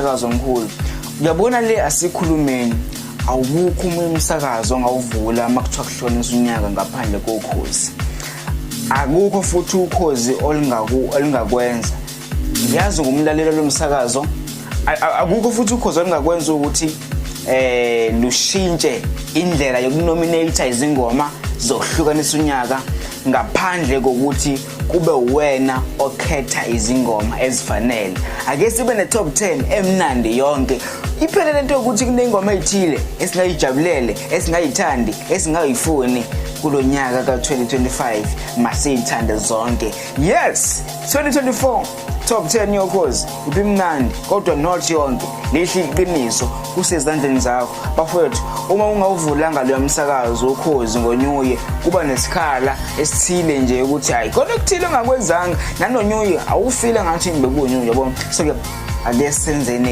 Umsakazo omkhulu, uyabona le, asikhulumeni, awukho umunye umsakazo ongawuvula uma kuthiwa kuhloniswa unyaka ngaphandle koKhozi. Akukho futhi uKhozi olungakwenza. Ngiyazi ngumlalelo lomsakazo, akukho futhi uKhozi olungakwenza ukuthi lushintshe indlela yokunominate izingoma zokuhlukanisa unyaka ngaphandle kokuthi kube wena okhetha izingoma ezifanele. Ake sibe ne-top 10 emnandi yonke, iphele lento yokuthi kuney'ngoma ey'thile esingayijabulele, esingayithandi, esingayifuni. Kulo nyaka ka-2025 masiyithande zonke. Yes, 2024 top 10 yoKhozi ibimnandi, kodwa not yonke. Lihle iqiniso, kusezandleni zakho bafowethu. Uma ungawuvulanga loya msakazo uKhozi ngonyuye, kuba nesikhala esithile nje ukuthi hayi, khona okuthile ongakwenzanga nanonyuye, awufile ngathi bekunyuye, yabo. So ke ake senzeni.